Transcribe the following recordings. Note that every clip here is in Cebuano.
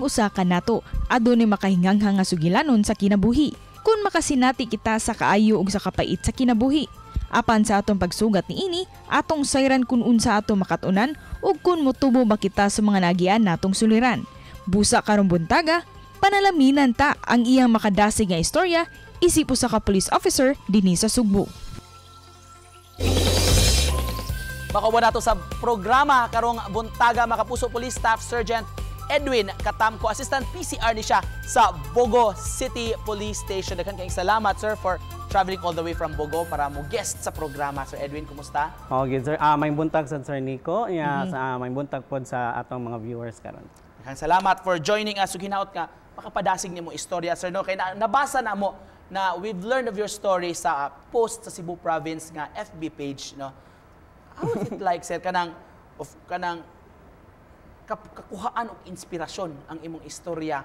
usa kanato. Adunay makahinganghang nga sugilanon sa kinabuhi. Kung makasinati kita sa kaayo ug sa kapait sa kinabuhi. Apan sa atong pagsugat niini, atong sayran kung unsa ato makatunan ug kung motubo ba kita sa mga naagian natong suliran. Busa karong buntaga, panalaminan ta ang iyang makadasig nga istorya isip usa ka police officer dinhi sa Sugbo. Makauban nato sa programa karong buntaga, makapuso, Police Staff Sergeant Edwin Catamco, Assistant PCR ni siya sa Bogo City Police Station. Daghan kayong salamat, sir, for traveling all the way from Bogo para mo guest sa programa. Sir Edwin, kumusta? Okay, sir. Maayong buntag sa Sir Nico. Yeah, sa maayong buntag pod sa atong mga viewers karon. Daghang salamat for joining us. Ug hinaot nga makapadasig nimo istorya, sir, no? Kay nabasa na mo na we've learned of your story sa post sa Cebu Province nga FB page, no? How was it like, sir, kanang of kanang kakuhaan og inspirasyon ang imong istorya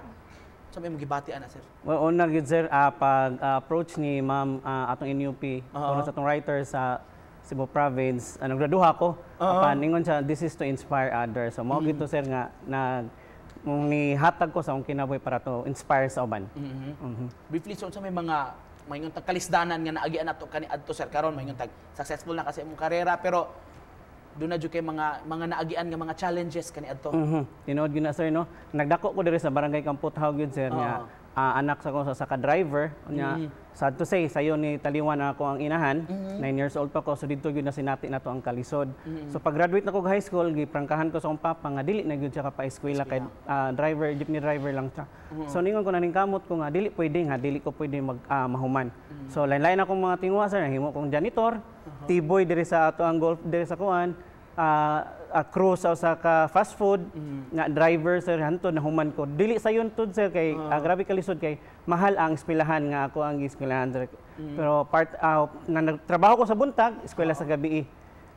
sa imong gibati ana, sir? Well, una gyud, sir, pag approach ni Ma'am atong NUP, kuno sa atong writer sa Cebu Province, naggraduha ko. Apan ningon siya, this is to inspire others. So mao gyud to, sir, nga nag mong nihatag ko sa akong kinabuhi para to inspire sa uban. Briefly, so unsa may mga maingon tag kalisdanan nga naagian nato kani adto, sir? Karon maingon tag successful na kasi imong karera, pero duna jud kay mga naagian nga mga challenges kani adto. Tinuod gyud na, sir, no. Nagdako ko diri sa Barangay Kamputhaw gyud, sir, nga anak sa ko sa ka-driver nya. Sad to say, sayo ni taliwan ako ang inahan. 9 years old pa ko, so didto gyud na sinati nato ang kalisod. So pag graduate na ko high school, giprangkahan ko sa akong papa nga dili na gyud siya ka pa-eskwela kay driver, jeepney driver lang siya. So ningon ko, naningkamot ko nga dili pwede nga dili ko pwede mag mahuman. So lain-lain akong mga tinguha, sir, nahimo kong janitor, T-boy diri sa ato ang golf diri sa kuan, crew sa usa ka fast food nga driver, sir, hantod nahuman ko. Dili sayon tud, sir, kay grabe kalisod kay mahal ang eskwelahan nga ako ang eskwelahan, sir. Pero part na nagtrabaho ko sa buntag, eskwela sa gabi.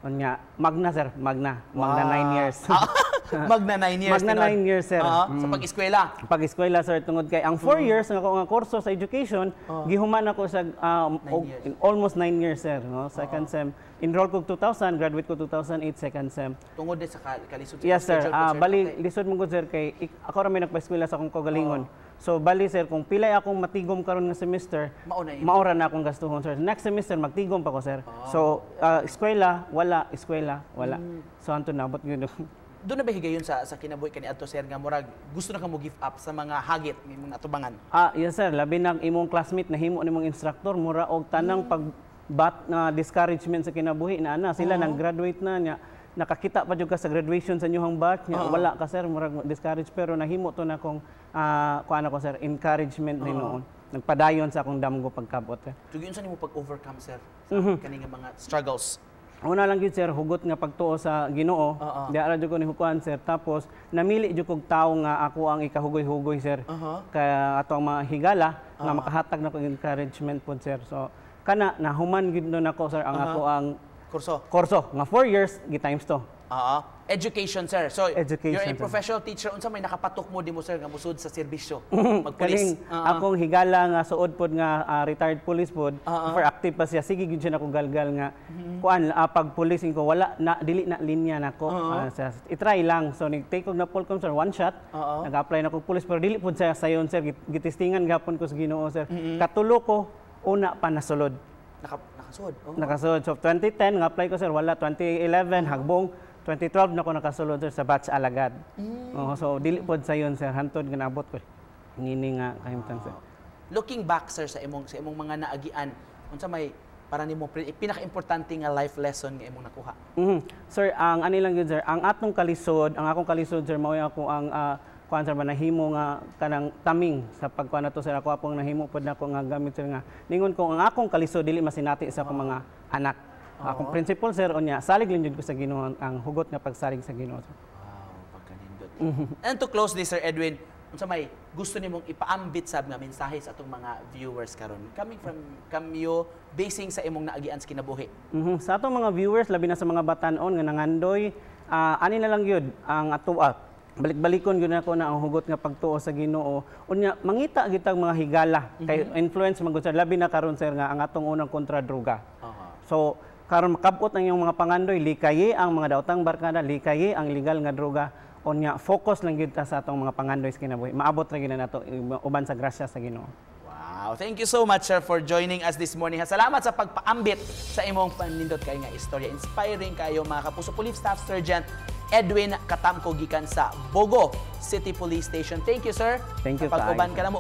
Unya magna, sir, magna magna 9 years. Magna 9 years. Magna Tinuod. 9 years, sir. Oo, sa pag-eskwela. Pag-eskwela, sir, tungod kay ang 4 years nga ako nga kurso sa education, gihuman ako sa 9 years. In almost 9 years, sir, no? Second sem enroll ko 2000, graduate ko 2008 second sem. Tungod din sa kalisod sa Yes, sir. schedule ko, sir. Bali lisod mo gud, sir, kay ako ra may nagpa-eskwela sa akong kaugalingon. So bali, sir, kung pilay akong matigom karon nga semester, Mao na imo. Maora na akong gastuhon, sir. Next semester magtigom pa ko, sir. So eskwela, wala, eskwela, wala. So hantod naabot gyud. Duna ba higayon sa kinabuhi kani adto, sir, nga murag gusto na ka mo give up sa mga hagit nga imong natubangan? Yes, sir, labi na ang imong classmate na himo nimong instructor, mura og tanang pag bat na discouragement sa kinabuhi na ana sila nang graduate na niya, nakakita pa jud ka sa graduation sa inyong batch niya, wala ka, sir, murag discourage, pero nahimo to na kong kuan ako, sir, encouragement ni noon nagpadayon sa akong damgo pagkabot, sir. Tugi unsa nimo pag-overcome, sir, sa kani nga mga struggles? Una lang gyud, sir, hugot nga pagtuo sa Ginoo. Di ara jud ko ni hukuan, sir. Tapos namili jud kog tawo nga ako ang ikahugoy-hugoy, sir. Kaya ato ang mga higala nga makahatag na ko encouragement pod, sir. So kana nahuman gyud nun ako, sir, ang ako ang Kurso. Kurso nga 4 years gi times 2. Oo. Education, sir. So, Education, you're a sir. Professional teacher. Unsa may nakapatok mo di mo, sir, nga musud sa serbisyo? Magpulis. Kaning akong higala nga suod pod nga retired police pod, for active pa siya, sige gyud siya nako galgal nga kuan, pag policing ko wala na, dili na linya nako. I-try lang. So nag take og na Polcom, sir, one shot. Nag-apply na ko police, pero dili pod siya sayon, sir. Gitestingan gapon ko sa Ginoo, sir. Katulo ko una pa nasulod. Nakasud. Oh. Nakasulod. So 2010 nga apply ko, sir, wala. 2011 hagbong. 2012 na ko nakasulod, sir, sa batch alagad. Oo, so dili pod sayon, sir, hantod nga naabot ko ngini nga kahimtang, sir. Looking back, sir, sa imong mga naagian, unsa may para nimo pinaka-importante nga life lesson nga imong nakuha? Sir, ang ani lang yun, sir, ang atong kalisod, ang akong kalisod, sir, mao ako ang kuan, sir, manahimo nga kanang taming sa pagkuan nato, sir, ako apong nahimo pod nako nga gamit, sir, nga ningon ko ang akong kalisod dili masinati sa akong mga anak. Akong principle, sir, unya salig lang jud ko sa Ginoo, ang hugot nga pagsalig sa Ginoo, sir. Wow, pagkanindot. And to close this, Sir Edwin, unsa may gusto nimong ipaambit sab nga mensahe sa atong mga viewers karon? Coming from kamyo, basing sa imong naagian sa kinabuhi. Sa atong mga viewers, labi na sa mga batanon nga nangandoy, ani na lang gyud ang ato, balik-balikon gyud nako na ang hugot nga pagtuo sa Ginoo. Unya mangita gitag mga higala kay influence man gud, sir, labi na karon, sir, nga ang atong unang kontra droga. So karon makabot ang iyong mga pangandoy, likayi ang mga daotang barkada, likayi ang legal nga droga. Unya focus lang gyud ta sa atong mga pangandoy sa kinabuhi. Maabot ra gyud na nato uban sa grasya sa Ginoo. Wow. Thank you so much, sir, for joining us this morning. Salamat sa pagpaambit sa imong panindot kay nga istorya. Inspiring kayo, mga kapuso. Police Staff Sergeant Edwin Catamco gikan sa Bogo City Police Station. Thank you, sir. Thank you sa pag-uban kaayo. Kanamo.